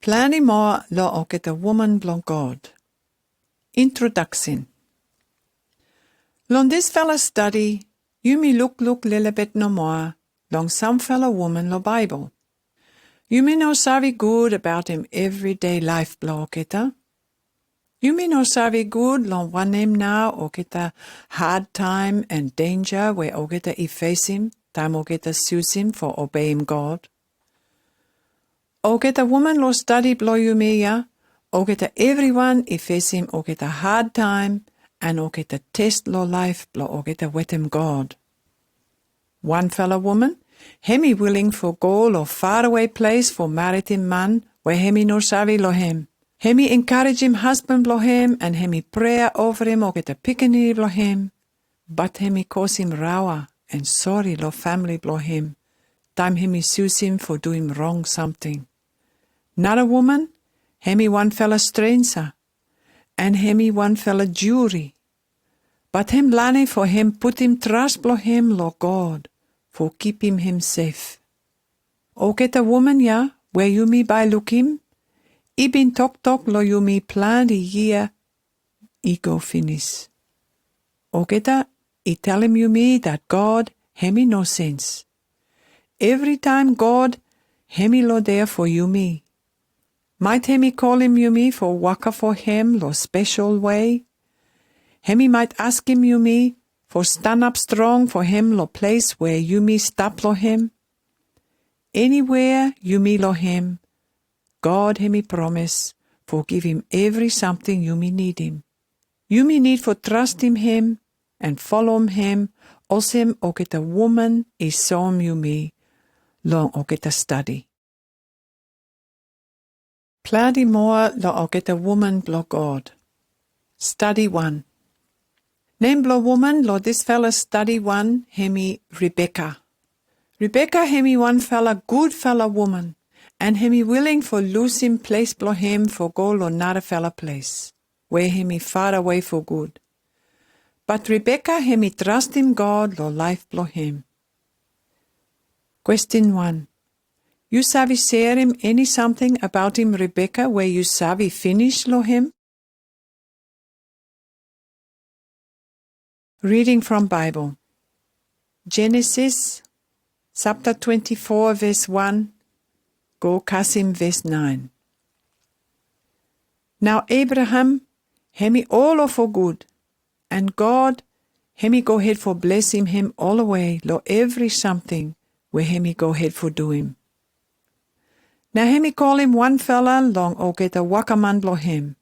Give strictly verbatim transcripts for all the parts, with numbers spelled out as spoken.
Plani moa lo oketa woman blong God. Introdaksin. Long disfala stadi, yumi lukluk lelebet nomoa long samfala woman lo Baibel. Yumi no sabi gud abaotem everyday laef blo oketa. Yumi no sabi gud long wanem nao oketa hard time and danger we oketa i fesem taem oketa susum fo obeim God. Oketa woman lo stadi blo yumi ya, oketa evriwan i fesem oketa hard time and oketa test lo laef blo oketa wetem God. Wanfala woman, hemi wiling fo go lo faraway ples fo maritim man we hemi no sabi lo hem. Hemi enkarejem hasban blo hem and hemi prea ovarim oketa pikinini blo hem. Bat hemi kosem rawa and sore lo famili blo hem taem hemi susum fo duim rong samting. Nara woman, hemi wanfala strenja and hemi wanfala juri. Bat hem lani fo hem putum tras blo hem lo God fo kipim hem sef. Oketa woman ya we yumi bae lukim i bin toktok lo yumi plante yia i go finis. Oketa i talem yumi dat God hemi no senj. Evritaem God hemi lo dea fo yumi. Maet hemi kolem yumi fo waka fo hem lo spesel wei. Hemi maet askem yumi fo stanap strong fo hem lo ples we yumi stap lo hem. Eniwea yumi lo hem, God hemi promes fo givim evri samting yumi nidim. Yumi nid fo trastem hem and folom hem olsem oketa woman i som yumi long oketa stadi. Plante moa lo oketa woman blo God. Stadi wan. Nem blo woman lo disfala stadi wan hemi Rebeka. Rebeka hemi wanfala gudfala woman and hemi wiling fo lusum ples blo hem fo go lo narafala ples we hemi faraway fo gud. Bat Rebeka hemi trastem God lo laef blo hem. Kwestin wan. Yu sabi serem eni samting abaotem Rebeka we yu sabi finis lo hem? Reading from Bible. Genesis sapta twenti-foa ves wan go kasem ves naen. Nao Abraham hemi olo fo gud and God hemi gohed fo blesem hem olawei lo evri samting we hemi gohed fo duim. Nao hemi kolem wanfala long oketa wakaman blo hem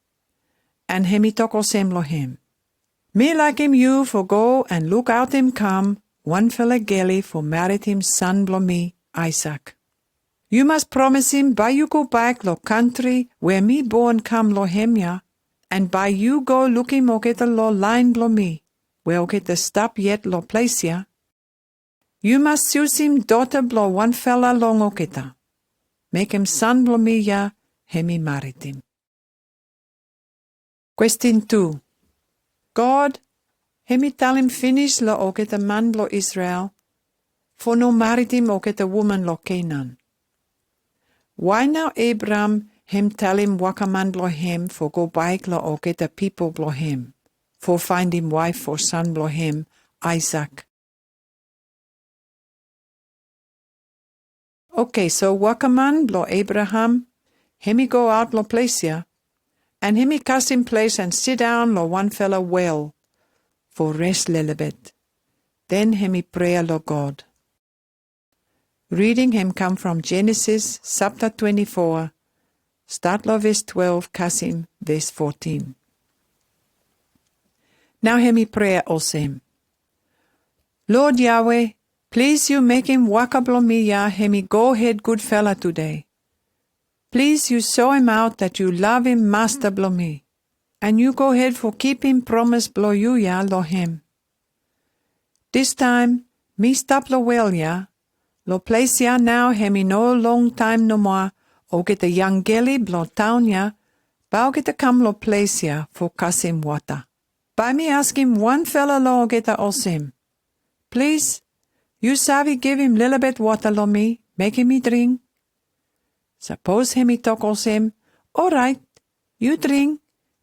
and hemi tok olsem lo hem, mi laekem yu fo go and lukaotem kam wanfala geli fo maritim san blo mi, Aesak. Yu mas promesem bae yu go baek lo kantri we mi bon kam lo hem ya and bae yu go lukim oketa lo laen blo mi we oketa stap yet lo ples ya. Yu mas susum dota blo wanfala long oketa, mekem san blo mi ya hemi maritim. Kwestin tu. God hemi talem finis lo oketa man blo Israel fo no maritim oketa woman lo Kenan. Wai nao Abraham hem talem wakaman blo hem fo go baek lo oketa pipol blo hem fo faendem waef fo san blo hem, Aesak? Oke, so wakaman blo Abraham hemi go aot lo ples ya and hemi kasem ples and sidaon lo wanfala wel fo res lelebet. Den hemi prea lo God. Reading hem kam from Genesis sapta twenti-foa, stat lo ves twelve kasem ves fotin. Nao hemi prea olsem, Lod Yahweh, plis yu mekem waka blo mi ya hemi gohed gudfala tude. Plis yu soemaot dat yu lavem masta blo mi and yu gohed fo kipim promes blo yu ya lo hem. Distaem mi stap lo wel ya, lo ples ya nao hemi no longtaem nomoa oketa yangeli blo taon ya bae oketa kam lo ples ya fo kasem wata. Bae mi askem wanfala lo oketa olsem, plis, yu sabi givem lelebet wata lo mi, mekem mi dring? Sapos hemi tok olsem, "Orait, yu dring,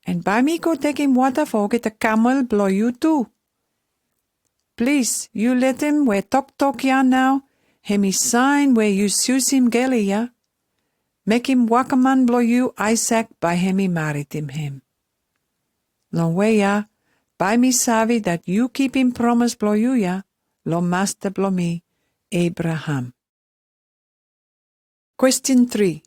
and bae mi go tekem wata fo olgeta kamel blo yu tu." Plis, yu letem we toktok ya nao hemi saen we yu susum geli ya. Mekem wakaman blo yu Aisak bae hemi maritim hem. Long wei ya, bae mi save dat yu kipim promes blo yu ya lo masta blo mi, Abraham. Question three.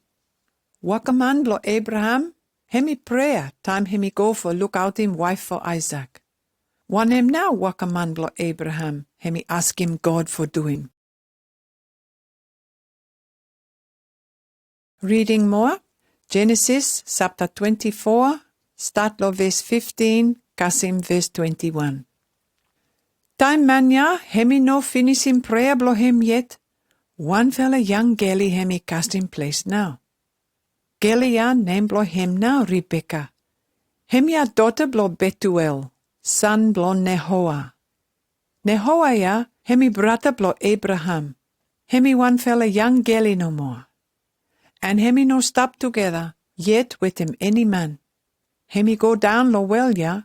Wakaman blo Abraham hemi prea taem hemi go fo lukaotem waef fo Aisak. Wanem nao wakaman blo Abraham hemi askem God fo duim? Reading moa, Genesis sapta twenty-four, stat lo ves fifteen, kasem ves twenty-one. Taem man ya hemi no finisim prea blo hem yet, wan fala yang geli hemi kasem ples nao. Geli ya nem blo hem nao Rebeka. Hemi a dota blo Betuel, san blo Nehoa. Nehoa ya hemi brata blo Abraham. Hemi wan fala yang geli no moa. And hemi no stap tugeta yet wetem eni man. Hemi go daon lo well ya,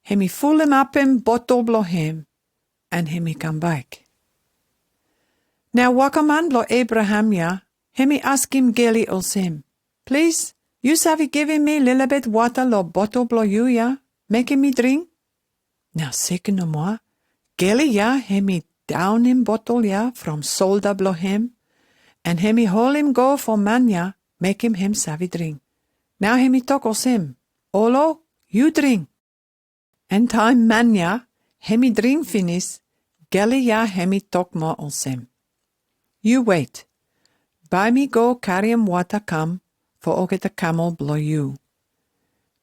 hemi fulim apem botol blo hem, and hemi kam baek. Nao wakaman blo Abraham ya hemi askem geli olsem, "Plis, yu save givim mi lelebet wata lo botol blo yu ya, mekem mi dring?" Nao seken no moa, geli ya hemi daonem botol ya from solda blo hem, and hemi holim go fo man ya, mekem hem save dring. Nao hemi tok olsem, "Olo, yu dring." And taem man ya hemi dring finis, geli ya hemi tok moa olsem, "Yu wet, bae mi go kariem wata kam fo olgeta kamel blo yu.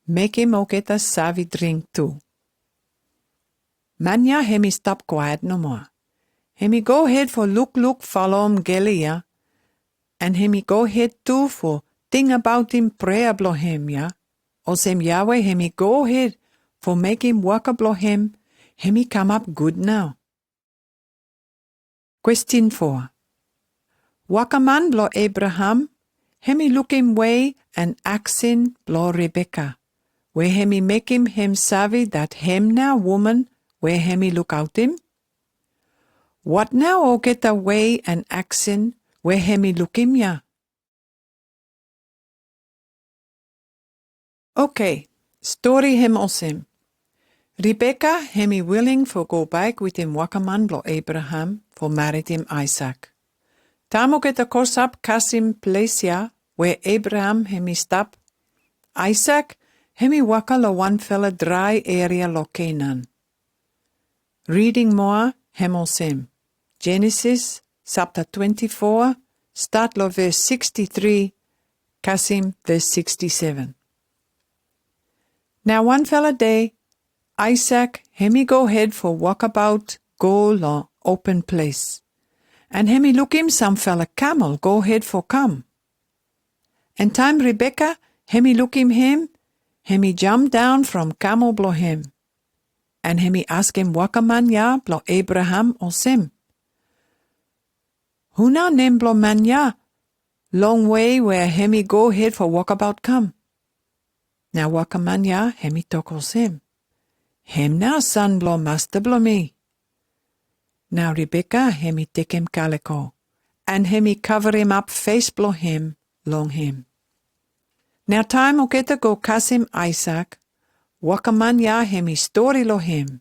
Mekem olgeta save dring tu." Man ya hemi stap kwaet no moa. Hemi go hed fo lukluk falem geli ya, and hemi go hed tu fo ting abaotem prea blo hem ya, olsem Yahweh hemi go hed fo mekem waka blo hem hemi kamap gud nao. Question four. Wakaman blo Abraham hemi lukim wei and aksen blo Rebeka, we hemi mekem hem save dat hem nao woman we hemi lukaotem? Wat nao olgeta wei and aksen we hemi lukim ya? Okay, stori hem olsem. Rebeka hemi willing fo go baek wetem wakaman blo Abraham fo maritem Aisak. Taem olgeta kosap kasem ples ya we Abraham hemi stap, Aisak hemi waka lo wan fala drae eria lo Kenan. Reading moa hem olsem. Genesis sapta twenty-four, stat lo ves sixty-three, kasem ves sixty-seven. Nao wan fala dei, Aisak hemi go hed fo wakabaot go lo open ples. And hemi lukim sam fala kamel go hed fo kam. And taem Rebeka hemi lukim hem, hemi jam daon from kamel blo hem. And hemi askem wakaman ya blo Abraham olsem, "Hu nao nem blo man ya, long wei we hemi go hed fo wakabaot kam?" Nao wakaman ya hemi tok olsem, "Hem nao san blo masta blo mi." Nao Rebeka hemi tekem kaliko, and hemi koveremap fes blo hem long hem. Nao taem olgeta go kasem Aisak, wakaman ya hemi stori lo hem,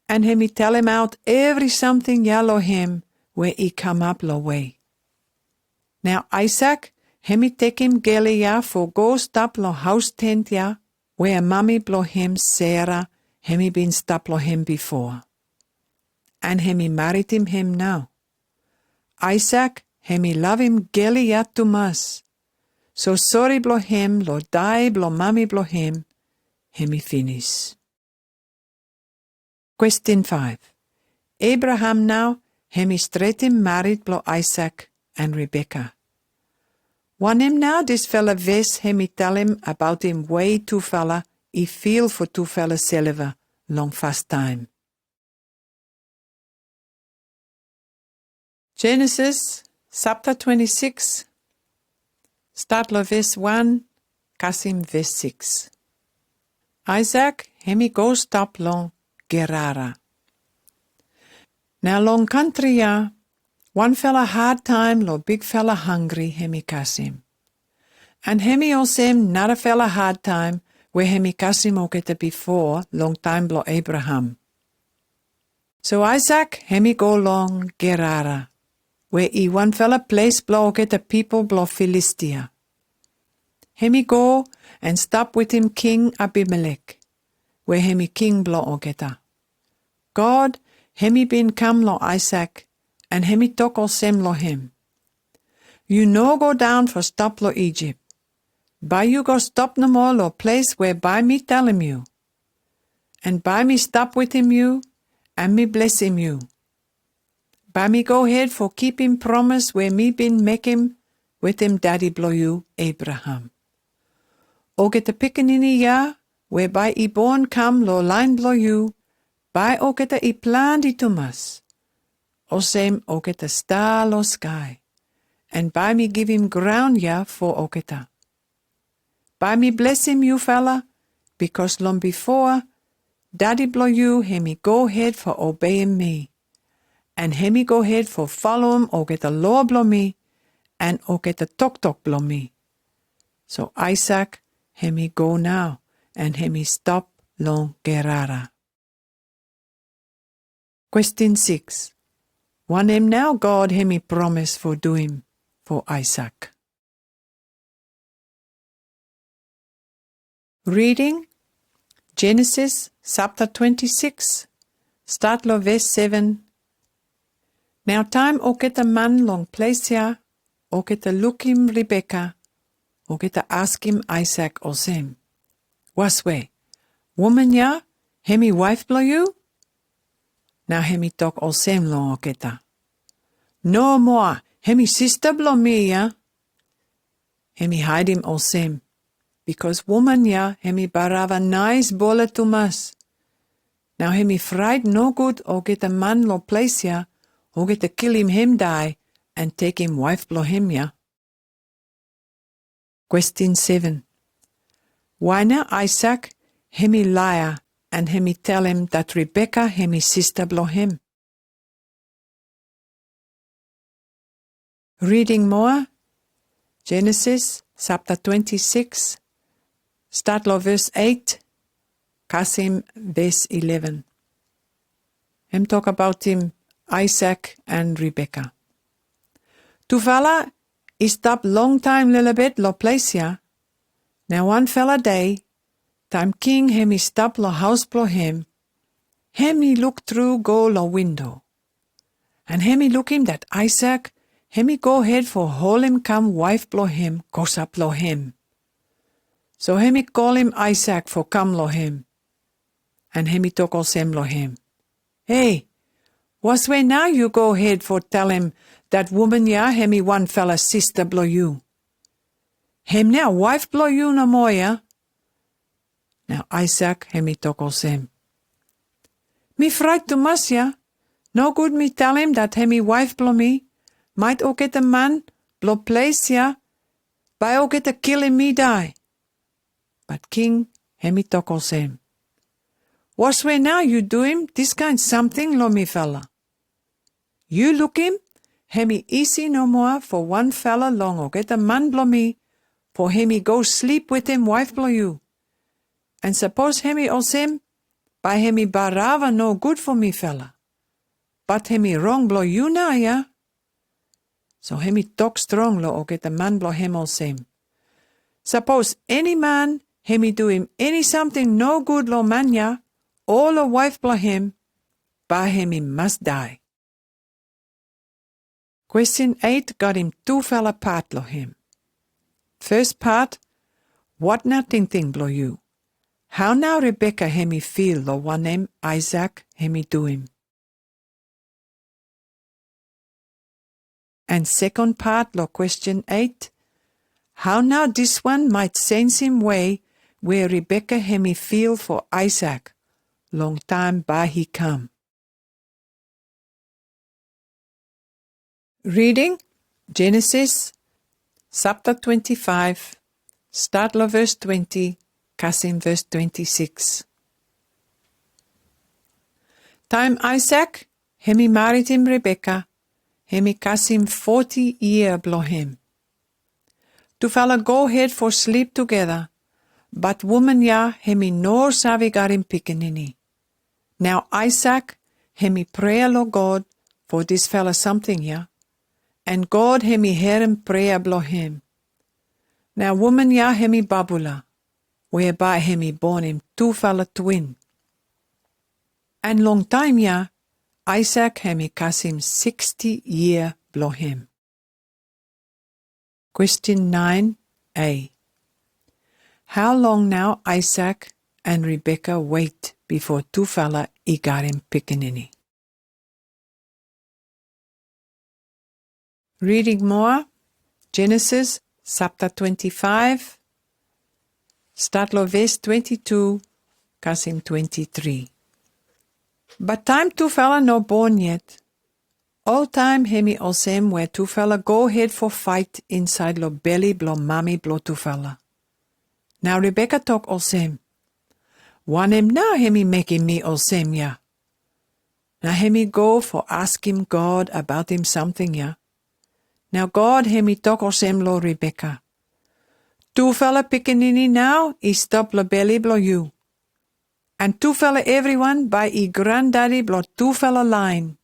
and hemi telemaot evri samting ya lo hem we i kamap lo wei. Nao Aisak hemi tekem geli ya fo go stap lo haos tent ya, wea mami blo hem Sera hemi bin stap lo hem bifo. And hemi maritim hem nao. Aisak hemi lavem geli ya tumas. So sori blo hem lo dae blo mami blo hem hemi finis. Question five. Abraham nao hemi stretem marit blo Aisak and Rebeka. Wanem nao dis fala ves hemi talem abautem wei tu fala i fil fo tu fala selva long fas taem? Genesis sapta twenty-six, Stat lo ves wan, kasim ves sikis. Aisak hemi go stap long Gerara. Nao long kantri ya, wan fala hadtaem lo big fala hangri hemi kasim. An hemi olsem nara fala hadtaem we hemi kasim olgeta bifo long taem blo Abraham. So Aisak hemi go long Gerara, we i wan fala ples blo olgeta pipol blo Filistia. Hemi go an stap wetem King Abimelek, we hemi king blo olgeta. God hemi bin kam lo Aisak, an hemi tok olsem lo hem, yu no go daon fo stap lo Ijip. Bae yu go stap nomo lo ples we bae mi talem yu. An bae mi stap wetem yu, an mi blesem yu. Bae mi gohed fo kipim promes we mi bin mekem wetem dadi blo yu, Abraham. Olgeta pikinini ya we bae i bon kam lo laen blo yu, bae olgeta i plante tumas, olsem olgeta star lo skae. An bae mi givim graon ya fo olgeta. Bae mi blesem yu fala, bikos long bifo, dadi blo yu hemi gohed fo obeim mi, an hemi gohed fo folem olgeta loa blo mi, an olgeta toktok blo mi. So Aisak hemi go nao, an hemi stap long Gerara. Kwestin sikis. Wanem nao God hemi promes fo duim fo Aisak? Reading Genesis sapta twenti sikis, stat lo ves seven. Nao taem olgeta man long ples ya olgeta lukim Rebeka, olgeta askem Aisak olsem, waswe, woman ya hemi waef blo yu? Nao hemi tok olsem long olgeta, no moa, hemi sista blo mi ya. Hemi haedem olsem, bikos woman ya hemi barava naes bula tumas. Nao hemi fraet nogud olgeta man lo ples ya, olgeta kilim hem dae, an tekem waef blo hem ya. Kwestin seven. Wai nao Aisak hemi laea, an hemi telem dat Rebeka hemi sista blo hem? Reading moa, Genesis sapta twenti sikis, stat lo ves eit, kasim ves eleven. Hem tok abaotem Aisak an Rebeka. Tufala i stap longtaem lelebet lo ples ya. Nao wan fala dei, taem king hemi stap lo haos blo hem, hemi luk tru go lo windo. An hemi lukim dat Aisak hemi gohed fo holem kam waef blo hem kos ap lo hem. So hemi kolem Aisak fo kam lo hem. An hemi tok olsem lo hem, hei, waswe nao yu gohed fo telem dat woman ya hemi wan fala sista blo yu? Hem nao waef blo yu nomo ya. Nao Aisak hemi tok olsem, mi fraet tumas ya. Nogud mi telem dat hemi waef blo mi, maet olgeta man blo ples ya bae olgeta kilim mi dae. Bat king hemi tok olsem, waswe nao yu duim diskaen samting lo mi fala? Yu lukim, hemi isi nomo fo wan fala long olgeta man blo mi fo hemi go slip wetem waef blo yu. An sapos hemi olsem, bae hemi barava nogud fo mi fala. Bat hemi rong blo yu nao ya. So hemi tok strong lo olgeta man blo hem olsem, sapos eni man hemi duim eni samting nogud lo man ya o lo waef blo hem, bae hemi mas dae. Kwestin eit got him tu fala pat lo him. Fes pat, wat nao tingting blo yu? Hao nao Rebeka hemi fil lo wanem Aisak hemi duim? An sekon pat lo kwestin eit, hao nao dis wan might sensem wei wea Rebeka hemi fil fo Aisak long taem bae hi kam? Reading Genesis sapta twenty-five, stat lo ves twenty, kasem ves twenty-six. Taem Aisak hemi maritim Rebeka, hemi kasem forty yia blo hem. Tufala go hed fo slip tugeta, bat wuman ya hemi nor save garim pikinini. Nao Aisak hemi prea lo God fo disfala samting ya, and God hemi herem prea blo hem. Nao wuman ya hemi babula, whereby hemi bonem tufala twin. And long taem ya, Aisak hemi kasem sixty yia blo hem. Question nine A. How long nao Aisak and Rebeka wait bifo tufala i garim pikinini? Reading moa, Genesis sapta twenty-five, stat lo ves twenty-two, kasem twenty-three. Bat taem tufala no bon yet, oltaem hemi olsem we tufala go hed fo faet insaed lo beli blo mami blo tufala. Nao Rebeka tok olsem, wanem nao hemi mekem mi olsem ya? Nao hemi go fo askem God abaot him samting ya. Nao God hemi tok olsem lo Rebeka, tufala pikinini nao i stop lo beli blo yu, and tufala evriwan bai i grandadi blo tufala laen.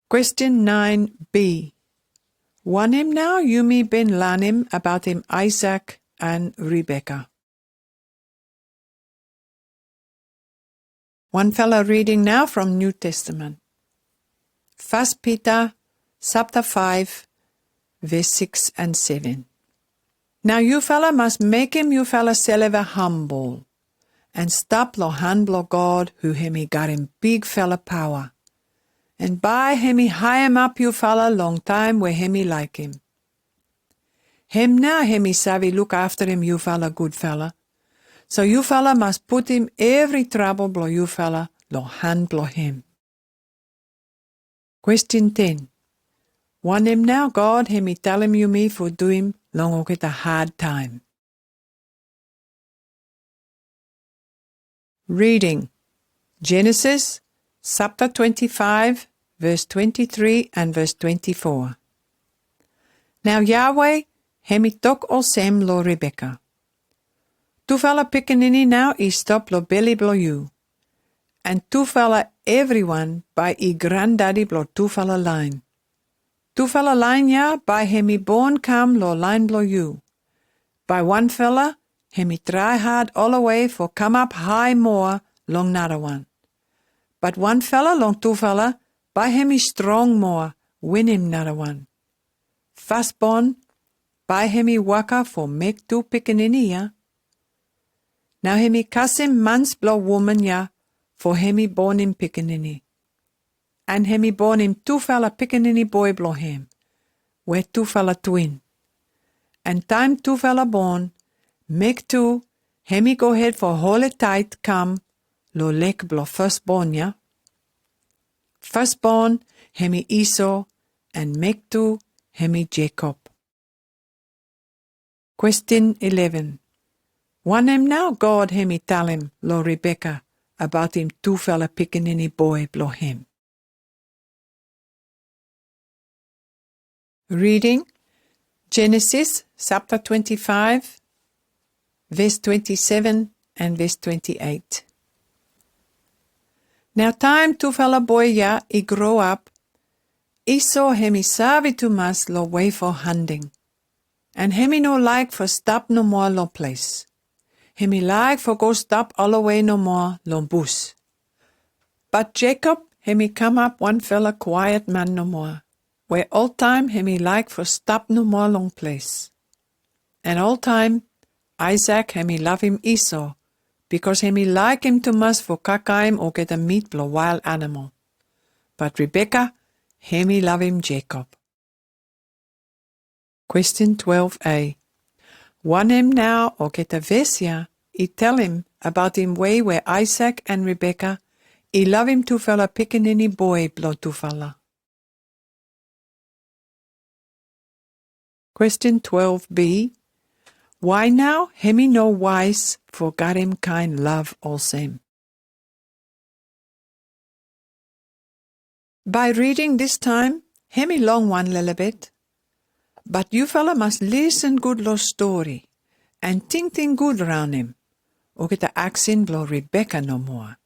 Question nine B. Wanem nao yumi bin lanem abaot him Aisak and Rebeka? One fala reading nao from New Testament. First Peter sapta five, ves six and seven. Nao yufala mas mekem yufala selva hambol, and stap lo han blo God hu hemi garim bigfala paoa, and bai hemi haemap yufala long taem we hemi laekem. Hem nao hemi save luk aftarim yufala gudfala. So yufala mas putum evri trabol blo yufala lo han blo hem. Question ten. Wanem nao God hemi talem yumi fo duim long oketa hard taem? Reading Genesis sapta twenty-five, ves twenty-three and ves twenty-four. Nao Yahweh hemi tok olsem lo Rebeka, tufala pikinini nao i stop lo beli blo yu, and tufala evriwan bai i grandadi blo tufala laen. Tufala laen ya bai hemi bon kam lo laen blo yu. Bai wan fala hemi trae hard olawei fo kamap hae moa long narawan. Bat wan fala long tufala bai hemi strong moa winim narawan. Fasbon bai hemi waka fo mek tu pikinini ya. Nao hemi kasem mans blo wuman ya fo hemi bonem pikinini. And hemi bonem tufala pikinini boe blo hem, we tufala twin. And taem tufala bon, mek tu hemi gohed fo hole taet kam lo leg blo fasbon ya. Fasbon hemi Esau, and mek tu hemi Jakob. Question eleven. Wanem nao God hemi talem lo Rebeka abaot him tufala pikinini boe blo hem? Reading Genesis sapta twenty-five, ves twenty-seven and ves twenty-eight. Nao taem tufala boe ya i grow ap, Esau hemi save tumas lo wei fo handing, and hemi no laek fo stap nomoa long ples. Hemi laek fo go stap olawei nomoa long bus. Bat Jakob hemi kamap wan fala kwaet man nomoa, we oltaem hemi laek fo stap nomoa long ples. And oltaem Aisak hemi lavim Esau, bikos hemi laekem tumas fo kakaem oketa mit blo wael animal. Bat Rebeka hemi lavim Jakob. Question twelve A. Wanem nao oketa ves ya i talem abaot him wei we Aisak and Rebeka i lavim tufala pikinini boe blo tufala? Question twelve B. Why now hemi no wise fo gat em kain love olsem? By reading this time, hemi long wan lelebet, but you fella must listen good lo story, and tingting good round em, o get a aksin blo Rebecca no moa.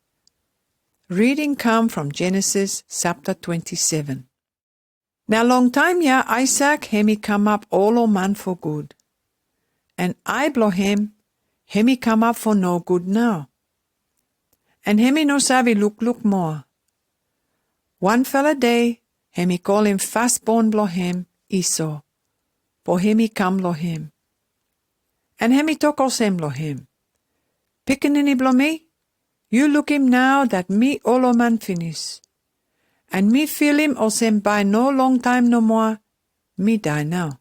Reading come from Genesis chapter twenty-seven. Now long time ya Isaac hemi come up olo man fo good, and ai blo hem hemi come up fo no good now. And hemi no sabi lukluk moa. Wan fella day, hemi kolem fasbon blo hem Esau, fo hemi kam lo hem. And hemi tok olsem lo hem, pikinini blo mi, yu lukim now dat mi olo man finis. And mi filim olsem by no long time no moa, mi die now.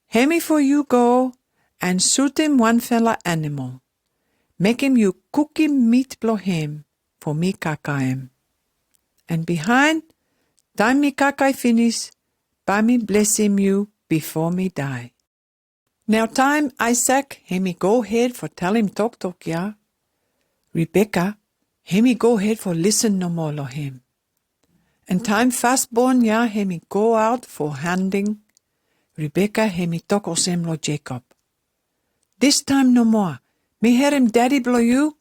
Hemi fo yu go and sutim wan fella animal. Mekem yu kukim meat blo hem fo mi kakaem. And behind, time mi kakae finis, by mi blesim yu befo mi die. Now time Isaac hemi go hed fo talem toktok ya, Rebecca hemi go hed fo listen no moa lo hem. And time fasbon ya hemi go out fo handing, Rebecca hemi tok olsem lo Jacob, this time no moa, mi herem daddy blo yu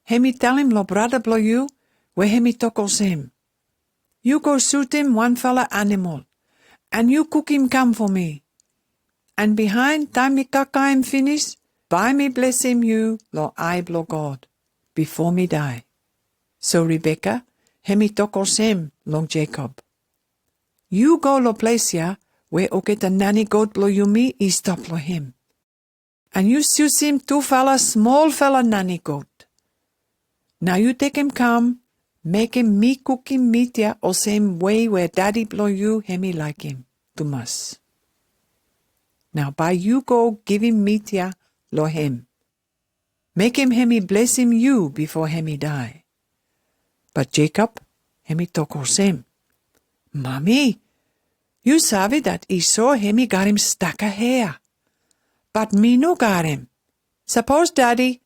hemi talem lo brada blo yu, we hemi tok olsem, yu go sutim wan fella animal, and yu kukim kam fo mi. And behind time mi kakaem finis, by mi blesim yu lo ai blo God, befo mi die. So Rebecca hemi tok olsem long Jacob, yu go lo ples ya, we o get a nanny goat blo yumi i stap lo hem. And yu susim tu fella smol fella nanny goat. Now yu tekem kam, mekem mi kukim meat ya olsem way we daddy blo yu hemi laekem tumas. Now by yu go givim meat ya lo hem. Mekem hemi blesim yu befo hemi die. But Jacob hemi tok olsem, mami, yu sabi dat Esau hemi garem staka hea, but mi no garem. Sapos daddy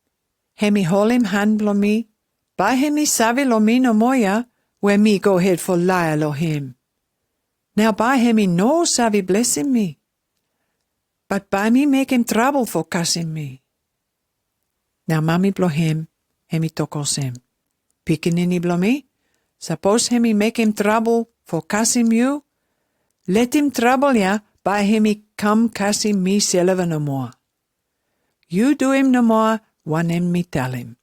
hemi holem han blo mi, by hemi sabi lo mi no moa ya, we mi go hed fo laea lo hem. Now by hemi no sabi blesim mi, but by mi mekem trabel fo kasem mi. Now mami blo hem hemi tok olsem, pikinini blo mi, sapos hemi mekem trabel fo kasem yu, letem trabel ya by hemi kam kasem mi selva no moa. Yu duim no moa wanem mi talem.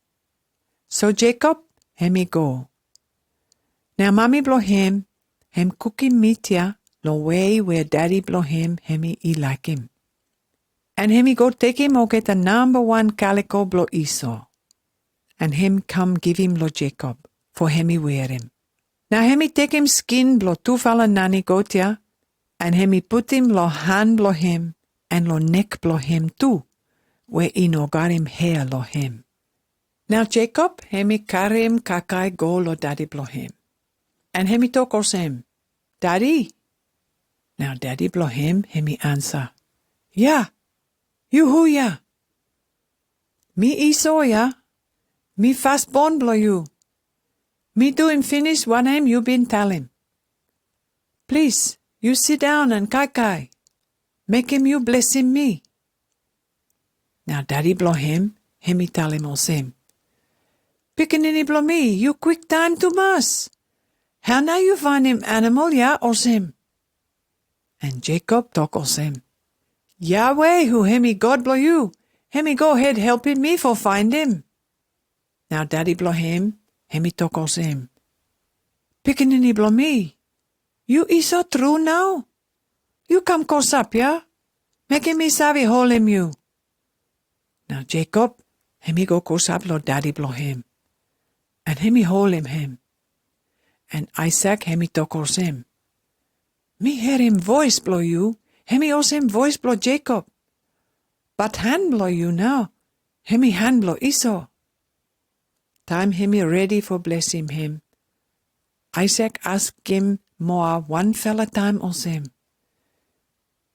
So Jacob hemi go. Now mami blo hem hem kukim meat ya lo way we daddy blo hem hemi i laekem. And hemi go tekem o get a namba wan kaliko blo Esau, and hem kam givim lo Jacob fo hemi werem. Now hemi tekem skin blo tu fella nanny goat ya, and hemi putem lo han blo hem and lo nek blo hem tu, we i no garem hea lo hem. Now Jacob hemi karem kakae go lo daddy blo hem. And hemi tok olsem, daddy. Now daddy blo hem hemi ansa, ya, yu hu ya? Mi Esau ya. Mi fasbon blo yu. Mi duim finis wanem yu bin talem. Plis, yu sidaon and kakae. Mekem yu blesim mi. Now daddy blo hem hemi talem olsem, pikinini blo mi, yu kwik taem tumas. Hao nao yu faenem animal ya olsem? And Jacob tok olsem, Yahweh hu hemi God blo yu, hemi go hed helpem mi fo faendem. Now daddy blo hem hemi tok olsem, pikinini blo mi, yu Esau tru nao? Yu kam kosap ya, mekem mi sabi holem yu. Now Jacob hemi go kosap lo daddy blo hem, and hemi holem hem. And Isaac hemi tok olsem, mi herem voes blo yu hemi olsem voes blo Jacob, but han blo yu nao hemi han blo Esau. Taem hemi redi fo blesim hem, Isaac askem moa wan fella taem olsem,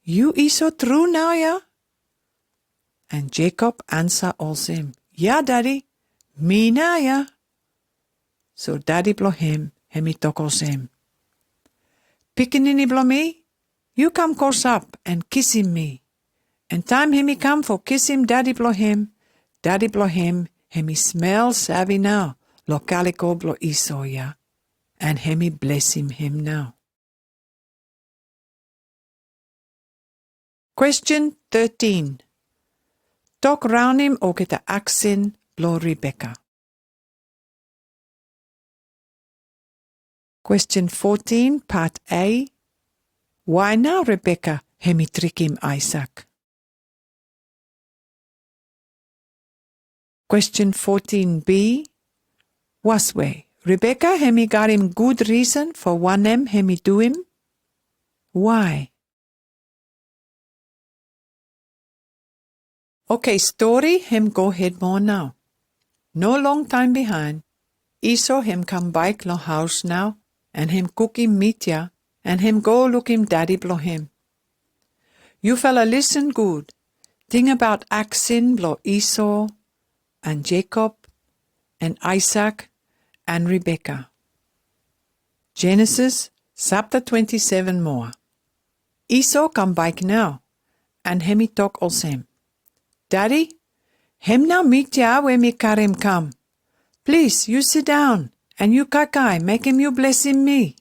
Yu Esau tru nau ya? And Jacob ansa olsem, Ya, Daddy, mi nau ya. So dadi blong hem, hemi tok olsem, Pikinini blong mi, yu kam kos up and kisim mi. And taem hemi kam fo kisim dadi blong hem, dadi blong hem, hemi smel save nau lo kaliko blong Esau ya, and hemi blesem hem nau. Question thirteen. Tok raonim oketa aksen blong Rebeka. Question fourteen, part A. Why nau Rebeka hemi trikim Isak? Question fourteen B. Waswe, Rebeka hemi garim gud risen fo wanem hemi duim? Why? Okay, stori hem go hed moa nau. No long taem bihaen, Esau hem kam baek long haos nau, and hem kukim mit ya, and hem go lukim dadi blong hem. Yu fala lisen gud. Ting abaot aksen blong Esau, and Jakob, and Isak, and Rebeka. Genesis sapta twenti seven moa. Esau kam baek nau, and hemi tok olsem, Dadi, hem nau mit ya we mi karem kam. Plis, yu sidaon, and yu kaikai, mekem yu blesem mi.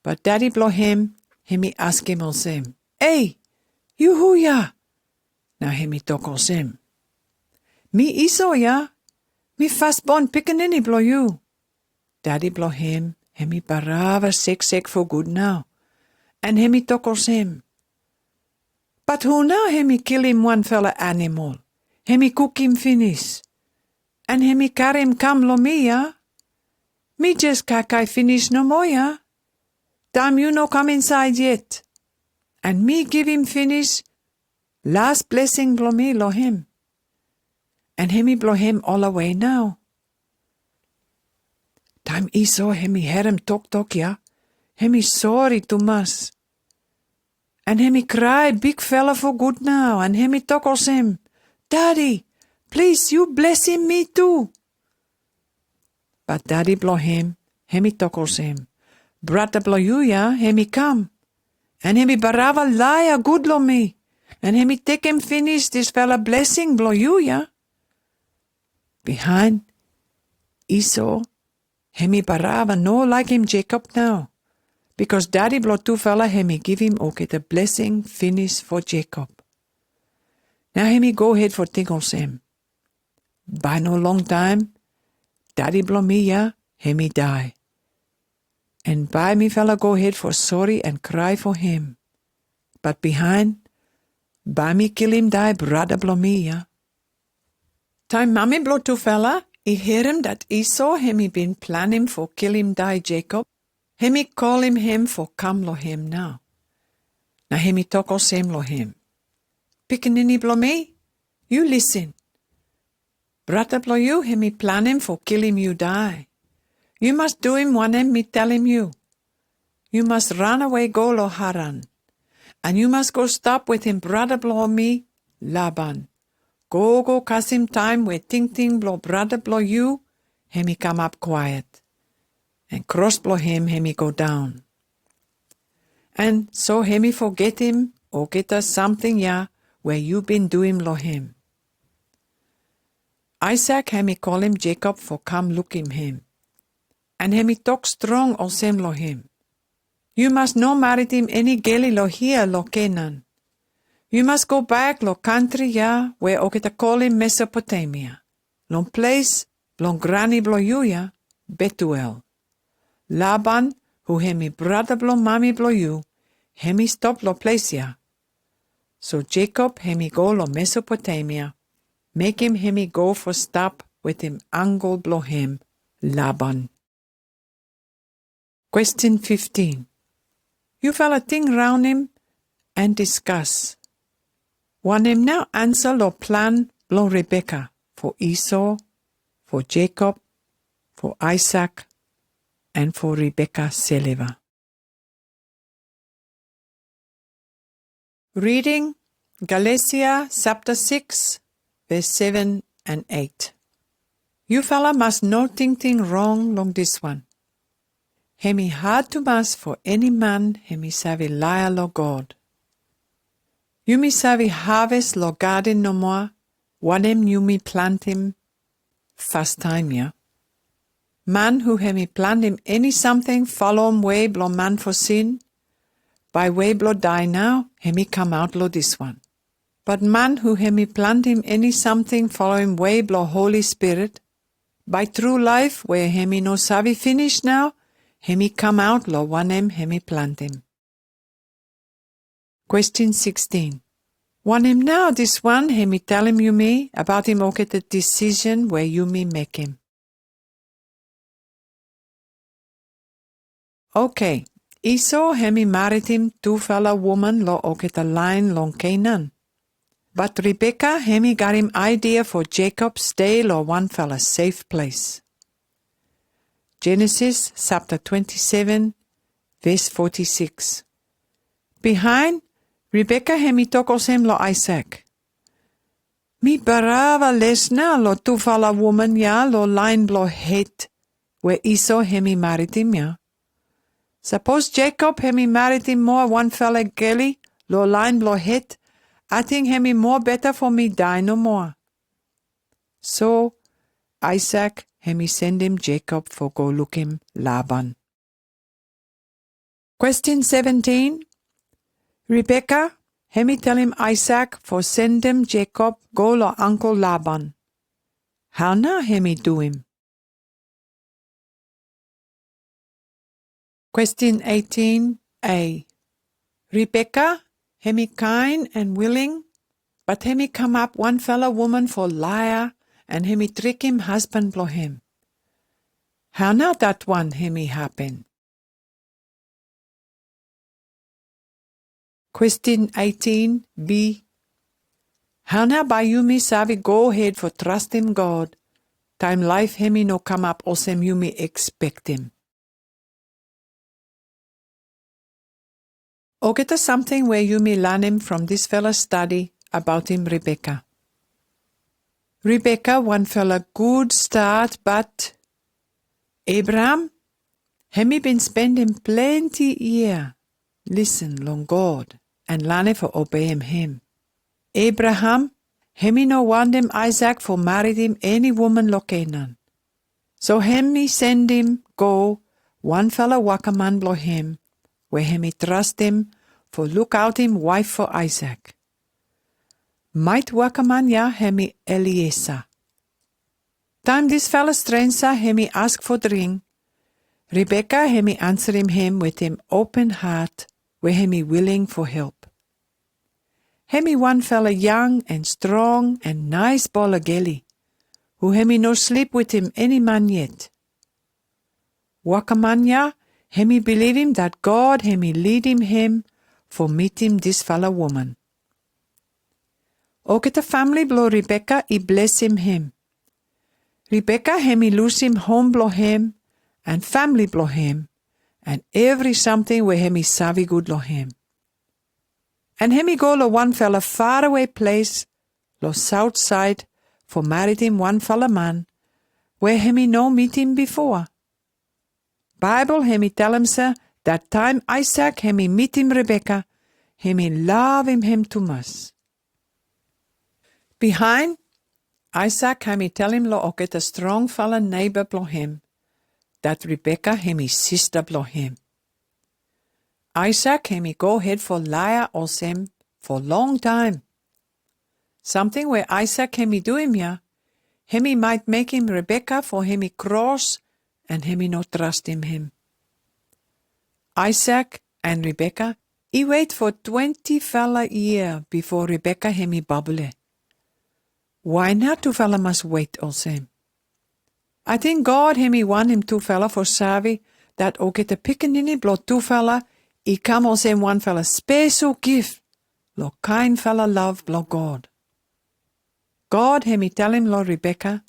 But dadi blong hem, hemi askem olsem, Ei, yu hu ya? Nau hemi tok olsem, Mi Esau ya, mi fasbon pikinini blong yu. Dadi blong hem, hemi barava seksek fo gud nau, and hemi tok olsem, But hu nau hemi kilim wan fala animol, hemi kukim finis, and hemi karem kam lo mi ya? Mi jes kaikai finis nomo ya. Taem yu no kam insaed yet, and mi givim finis las blesing blong mi lo hem. And hemi blong hem olawe nau. Taem Esau hemi herem toktok ya, hemi sori tumas. And hemi krae big fala fo gud nau, and hemi tok olsem, Dadi, plis yu blesem mi tu. But dadi blong hem, hemi tok olsem, Brata blong yu ya, hemi kam, and hemi barava laea gud lo mi, and hemi tekem finis dis fala blesing blong yu ya. Bihaen, Esau hemi barava no laekem Jakob nau, bikos dadi blong tu fala hemi givim oketa blesing finis fo Jakob. Nau hemi go hed fo ting olsem, Bae no long taem, dadi blong mi ya, hemi dae. And bae mi fala go hed fo sori and krae fo hem. But bihaen, bae mi kilim dae brata blong mi ya. Taem mami blong tu fala i herem dat Esau hemi bin planem fo kilim dae Jakob, hemi kolim hem fo kam lo hem nau. Nau hemi tok olsem lo hem, Pikinini blong mi, yu lisen. Brata blong yu hemi planem fo kilim yu dae. Yu mas duim wanem mi telem yu. Yu mas ranawe go lo Haran. And yu mas go stap wetem brata blong mi, Laban. Gogo kasem taem we tingting blong brata blong yu hemi kamap kwaet, and kros blong hem hemi go daon. And so hemi fogetem oketa samting ya we yu bin duim lo hem. Isak hemi kolim Jakob fo kam lukim hem. And hemi tok strong olsem lo hem, Yu mas no maridim eni geli lo hia lo Kenan. Yu mas go baek lo kantri ya we oketa kolim Mesopotemia, long ples blong grani blong yu ya, Betuel. Laban, hu hemi brata blong mami blong yu, hemi stop lo ples ya. So Jakob hemi go lo Mesopotemia, mekem hemi go fo stap wetem angel blong hem, Laban. Question fifteen. Yu fala ting raonem and diskas. Wanem nau ansa lo plan blong Rebeka fo Esau, fo Jakob, fo Isak, and fo Rebeka selva? Reading Galatia chapter six, verse seven and eight. Yufala mas no tingting rong long dis wan. Hemi hard tumas fo eni man hemi savi laea lo God. Yumi savi haves lo gaden nomoa wanem yumi plantim fas taem ya. Man hu hemi plantim eni samting falom wei blo man fo sin, bai wei blo dae nao, hemi kamaot lo dis wan. But man hu hemi plantim eni samting falom wei blo Holy Spirit, bai tru laef we hemi no savi finis nao, hemi kamaot lo wanem hemi plantim. Question sixteen. Wanem nao dis wan hemi talem yumi abaotim oketa decision we yumi mekem. Okay, Esau hemi maritim tufala woman lo oketa laen long Kenan. But Rebekah hemi garim idea fo Jakob stay lo wanfala safe ples. Genesis chapter twenty-seven, verse forty-six. Bihaen, Rebekah hemi tok olsem lo Isaak, mi barava lesna lo tufala woman ya lo laen blo Het we Esau hemi maritim ya. Sapos Jakob hemi maritim moa wanfala geli lo laen blo Het, ating hemi moa beta fo mi dae nomoa. So Isaak hemi sendem Jakob fo go lukim Laban. Question seventeen. Rebekah hemi talem Isaak fo sendem Jakob go lo angkel Laban. Hao nao hemi duim? Question eighteen A. Rebekah hemi kaen and willing, but hemi kamap wanfala woman fo laea and hemi trikim hasban blo hem. Hao nao dat wan hemi hapen? Question eighteen B. Hao nao bai yumi savi go hed fo trastem God taem laef hemi no kamap olsem yumi ekspektem? Oketa samting we yumi lanem from disfala stadi abaotim Rebekah. Rebekah wanfala gud stat, but Abraham hemi bin spendem plenti yia listen long God and lane fo obeem hem. Abraham hemi no wantem Isaak fo maridim eni woman lo Kenan. So hemi sendem go wanfala wakaman blo hem we hemi trastem fo lukaotem waef fo Isaak. Maet wakaman ya hemi Eliezer. Taem disfala strenja hemi ask fo dring, Rebekah hemi anserem hem wetem open hat we hemi willing fo help. Hemi wanfala yang and strong and naes bola geli hu hemi no slip wetem eni man yet. Wakaman ya hemi bilivim dat God hemi lidem hem fo mitim disfala woman. Oketa famle blo Rebekah i blesem hem. Rebekah hemi lusem hom blo hem and famle blo hem and evri samting we hemi save gud lo hem. And hemi go lo wanfala farawe ples lo saot saed fo maridim wanfala man we hemi no mitim bifo. Baebol hemi telem sa dat taem Isaak hemi mitim Rebekah, hemi lavem hem tumas. Bihaen, Isaak hemi telem lo oketa strongfala neiba blo hem dat Rebekah hemi sista blo hem. Isaak hemi go hed fo laea olsem fo long taem. Samting we Isaak hemi duim ya, hemi maet mekem Rebekah fo hemi kros and hemi no trastem hem. Isaak and Rebekah i wet fo twenti fala yia bifo Rebekah hemi babule. Wai nao tufala mas wet olsem? Ating God hemi wantem tufala fo save dat oketa pikinini blo tufala i kam olsem wanfala spesel gif lo kaenfala lav blo God. God hemi telem lo Rebekah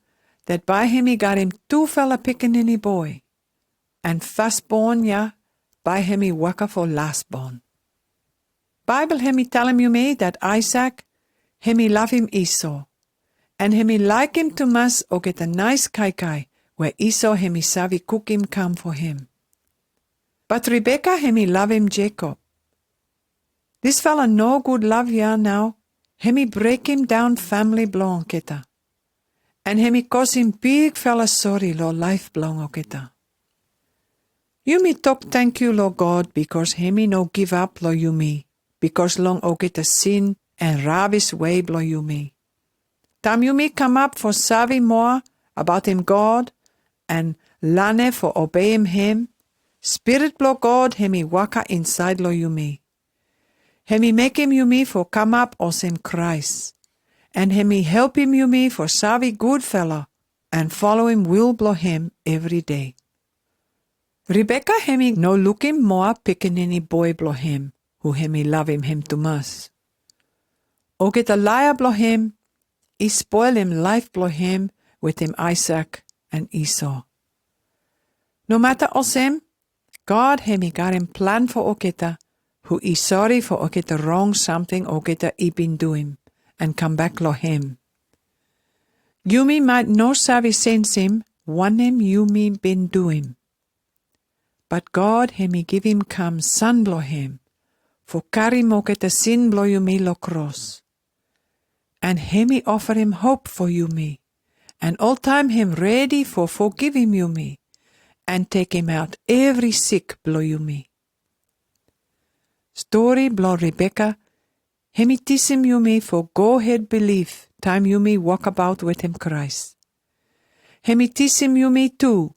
dat bae hemi ganem tufala pikinini boe, and fasbon ya bae hemi waka fo lasbon. Baibel hemi talem yumi dat Aisak hemi lavim Esau, and hemi laikim tumas olgeta nais kaikai we Esau hemi savi kukim kam fo hem. Bat Rebeka hemi lavim Jekob. Disfala no gud lav ya nao hemi brekim daun famili blong olgeta, and hemi kosim bigfala sori lo laef blong olgeta. Yumi tok tangkiu lo God bikos hemi no givap lo yumi bikos long olgeta sin and rabis wei blo yumi. Taem yumi kamap fo savi moa abautim God and lane fo obeim hem, Spirit blo God hemi waka insaed lo yumi. Hemi mekim yumi fo kamap olsem Kraes, and hemi helpim yumi fo savi gudfala and foloim will blo hem evri dei. Rebeka hemi no lukim moa pikinini boe blo hem hu hemi lavim hem tumas. Olgeta laea blo hem i spolem laef blo hem wetem Aisak and Esau. No mata olsem, God hemi garim plan fo olgeta hu i sori fo olgeta rong samting olgeta i bin duim and kambak lo hem. Yumi mait no savi sensim wanem yumi bin duim, bat God hemi givim kam San blo hem fo karim olgeta sin blo yumi lo kros, and hemi ofarem hop fo yumi, and oltaem hem redi fo fogivim yumi and tekemaot evri sik blo yumi. Stori blo Rebeka hemi tisim yumi fo gohed bilif taem yumi wokabaot wetem Kraes. Hemi tisim yumi tu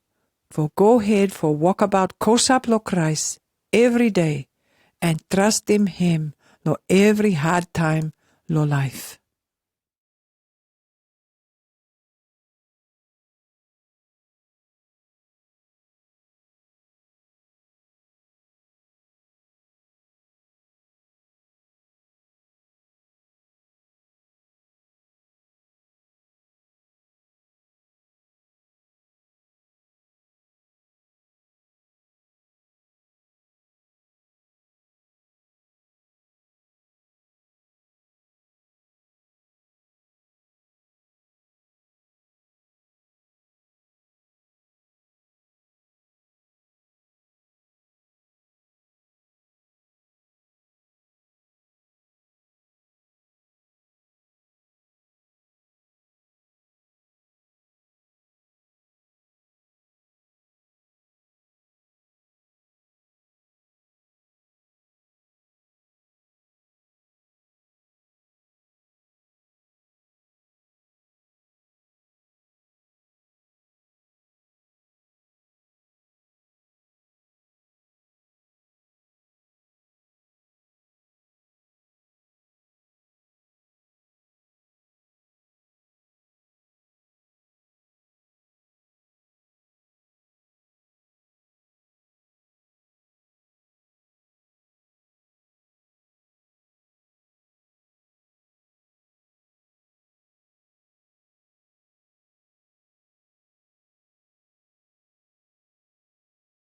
fo gohed fo wokabaot kosap lo Kraes evri dei and trastem hem lo evri had taem lo laef.